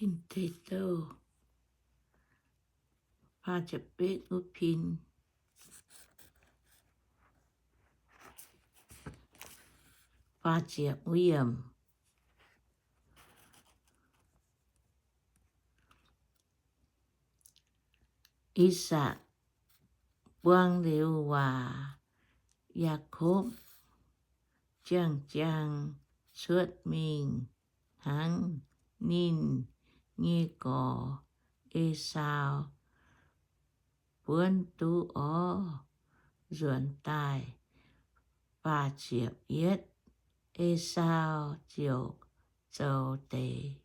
Tin Deic Douh faah ziepc betv wuov pin, faah ziepc wuov yiemc. I^sakc buang liuz waac, Yaakopv ziangh ziangh cuotv mingh hnangv. Ninh nyei gorx, Esaau, buonv duqv orv nzuonx daaih. Faah ziepc yietv. Esaau ziouc zoux deix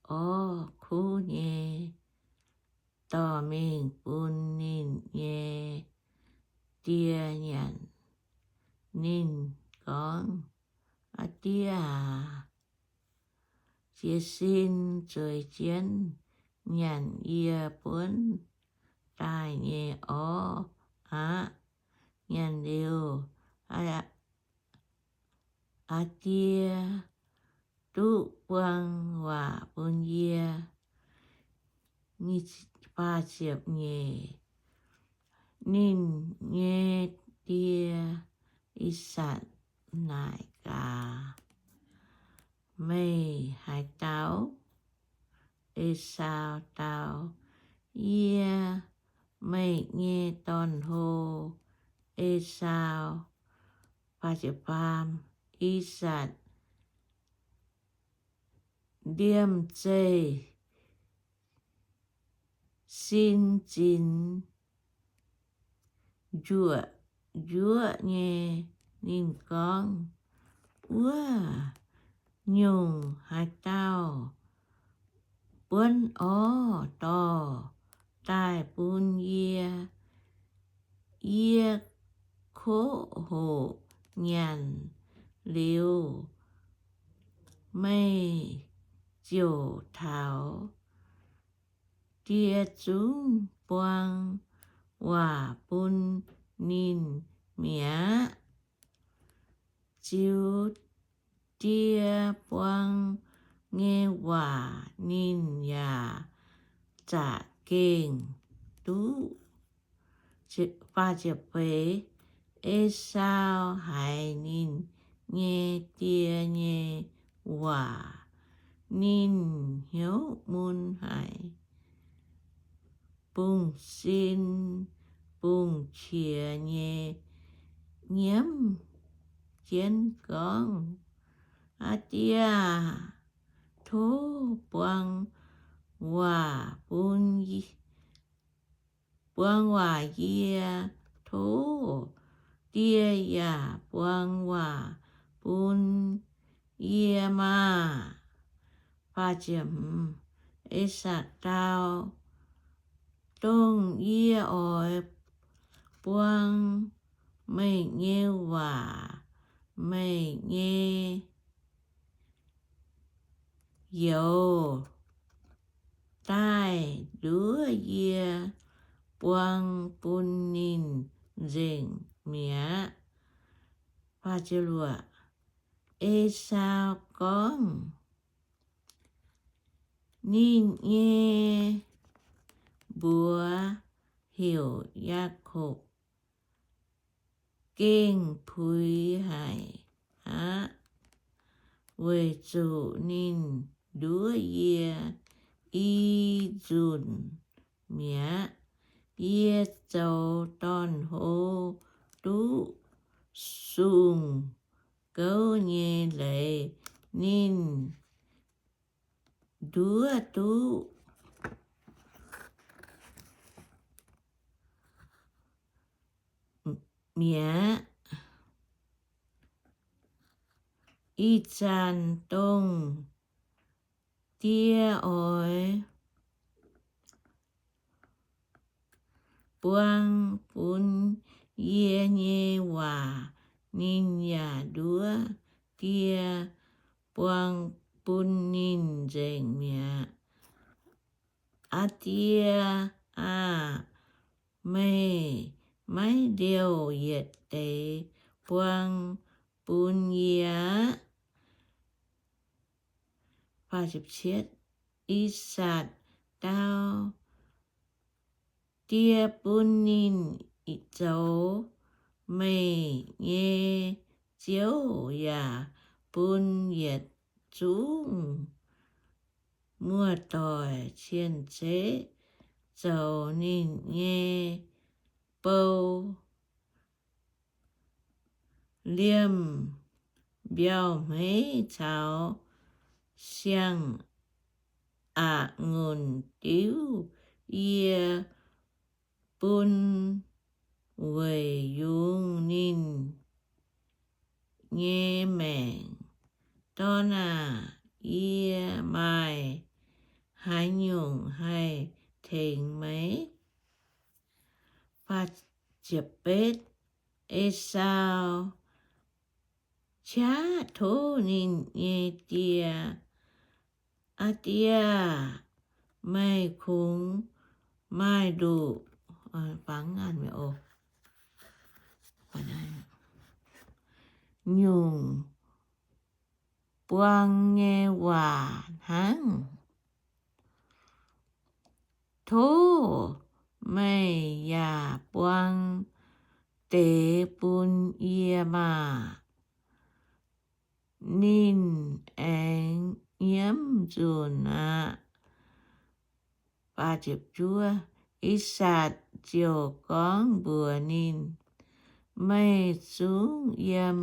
orv kuv nyei dorh mingh bun ninh nyei die nyanc. Ninh gorngv, Aa Die aac, jiez sin zueiz jienv nyanc yie buonv daaih nyei orv aqv. Nyanc liuz, aa Die duqv buang waac bun yie. Faah ziepc nyeic. Ninh nyei die, I^sakc, naaic gaax, Meih haaix dauh? Esaau dau, Yie, meih nyei dorn-hlo, Esaau. I^sakc ndiemh zeih sin zinx njuoqc njuoqv nyei. Ninh gorngv, Wuov nyungc haaix dauh buonv orv dorh daaih bun yie, yie koqv hoqc nyanc liuz, meih ziouc taux die zungv buang waac bun ninh mi'aqv. Ziux die buang nyei waac ninh yaac za'gengh duqv. Esaau haiz ninh nyei die nyei waac, ninh hnyouv mun haic, bungx-sin bungx-qiex nyei nyiemv jienv gorngv, Aa Die aah! Tov buang waac bun, buang waac yie. Tov die yaac buang waac bun yie maah! Esaau dau, Dongh yie oix buang meih nyei waac, meih nyei youz daaih nduov yie buang bun ninh nzengc mi'aqv. Esaau gorngv, Ninh nyei mbuox heuc Yaakopv gengh puix haic aqv, weic zuqc ninh nduov yie i nzunc mi'aqv. Yie zoux dorn-hlo duqv sung gouv nyei leiz, ninh nduov duqv mi'aqv. Ih zanc dongh die oix buang bun yie nyei waac ninh yaac nduov die buang bun ninh nzengc mi'aqv. Aa Die aah! Meih maiv liouh yietc deix buang bun yie aqv. I^sakc dau, Die bun ninh zoux meih nyei ziouv yaac bun yietc zungv muoz-doic cien-ceqv zoux ninh nyei bou. Liemh mbiauh hmeiv caux siang-aqc-ngunc diuv yie bun weic yungz ninh nyei maengc. Dorn aah! Yie maaih haaix nyungc haih tengx meih? Esau qaqv tov ninh nyei die, Aa Die aah! Meih kungx maaih nduqc nyungc buang nyei waac hnangv. Tov meih yaac buang deix bun yie maah! Ninh aengx nyiemv nzunc aqv. I^sakc ziouc gorngv mbuox ninh, Meih zungv yiem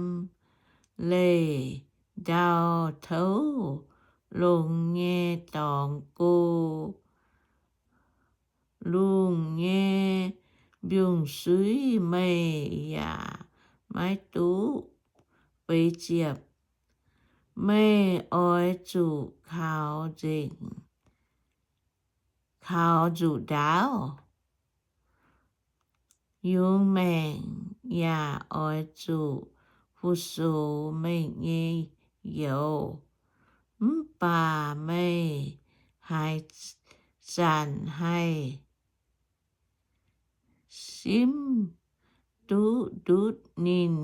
leih ndau-touv longx nyei dorngx go. Lungh nyei mbiungc-suiv meih yaac maiv duqv. Feix ziepc, meih oix zuqc kaux nzengc, kaux nzuqc ndaauv, yungz maengc yaac oix zuqc fu-sux meih nyei youz. Mv baac meih haaix zanc haih simv duqv ndutv ninh,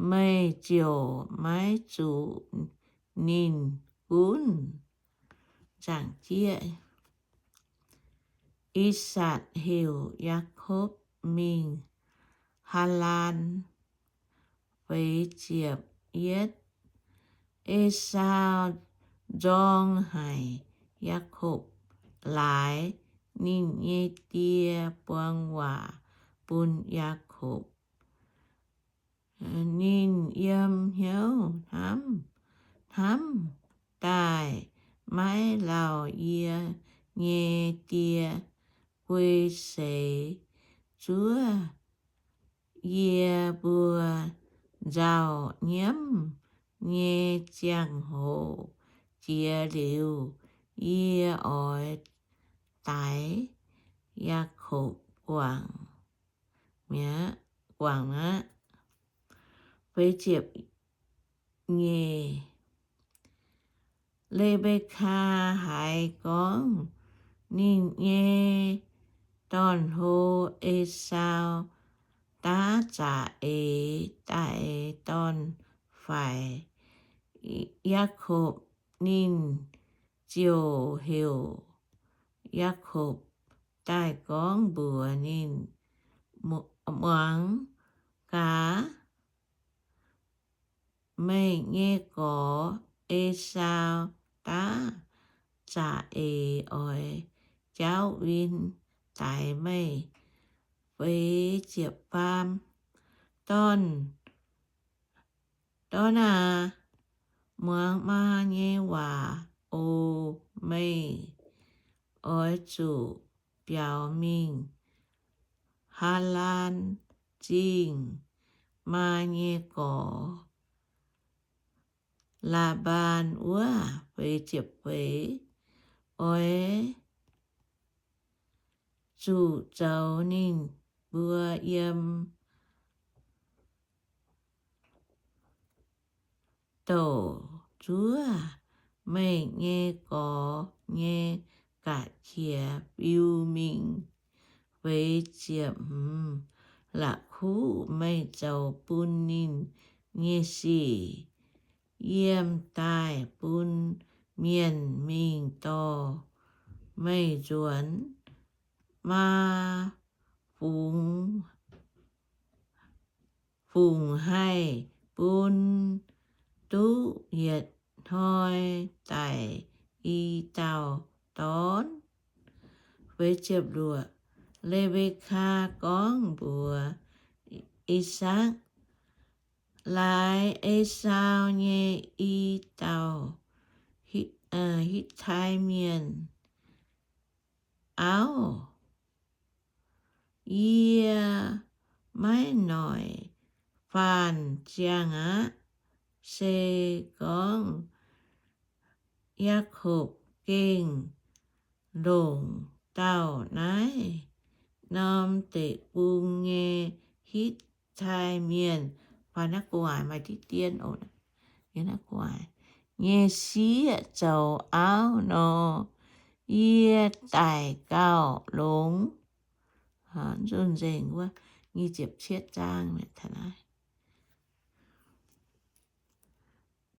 meih ziouc maiv zuqc ninh gunv. I^sakc heuc Yaakopv mingh Haalaan. Feix ziepc yietv, Esau nzorng haic Yaakopv laaix ninh nyei die buang waac bun Yaakopv. Ninh yiem hnyouv hnamv, hnamv daaih maiv lauh, Yie nyei die guei seix zuov yie mbuo nzauh nyiemv nyei ziangh hoc jiex liuz, yie oix daix Yaakopv guangc mi'aqv, guangc aqv. Feix ziepc nyeic, Le^mbe^kaa haiz gorngv ninh nyei dorn-hlo, Esau, daav za'eix daaih dorn-faix Yaakopv, ninh ziouc heuc Yaakopv daaih gorngv mbuox ninh, Muangx gaax, meih nyei gorx, Esau, daav za'eix oix jaauv win daix meih. Feix ziepc faam, Dorn, dorn aah! Muangx maa nyei waac oc. Meih oix zuqc biaux mingh Haalaan Zingh maa nyei gorx, Laa^mbaan wuov. Feix ziepc feix, oix zuqc zoux ninh mbuo yiem douc zuov meih nyei gorx nyei ga'qiex fiu mingh. Feix ziepc hmz, la'kuqv meih zoux bun ninh nyei sic yiem daaih bun mienh mingh dorh meih nzuonx maa fungx, fungc haih bun duqv yietc hnoi daic i dauh dorn. Le^mbe^kaa gorngv mbuox I^sakc, Laaix Esaau nyei i dauh Hitv, Hitv^tai Mienh auv. Yie maiv noic faanh ziangh aqv. Se gorngv Yaakopv gengh longc dauh naaiv norm deic-bung nyei Hitv^tai Mienh, faanh naaiv gu'nguaaic maaih diqv dien oc, nyei sieqv zoux auv nor, yie daic gauh longx. Nzunc nzengc wuov nyic ziepc cietv zaang mi'aqv.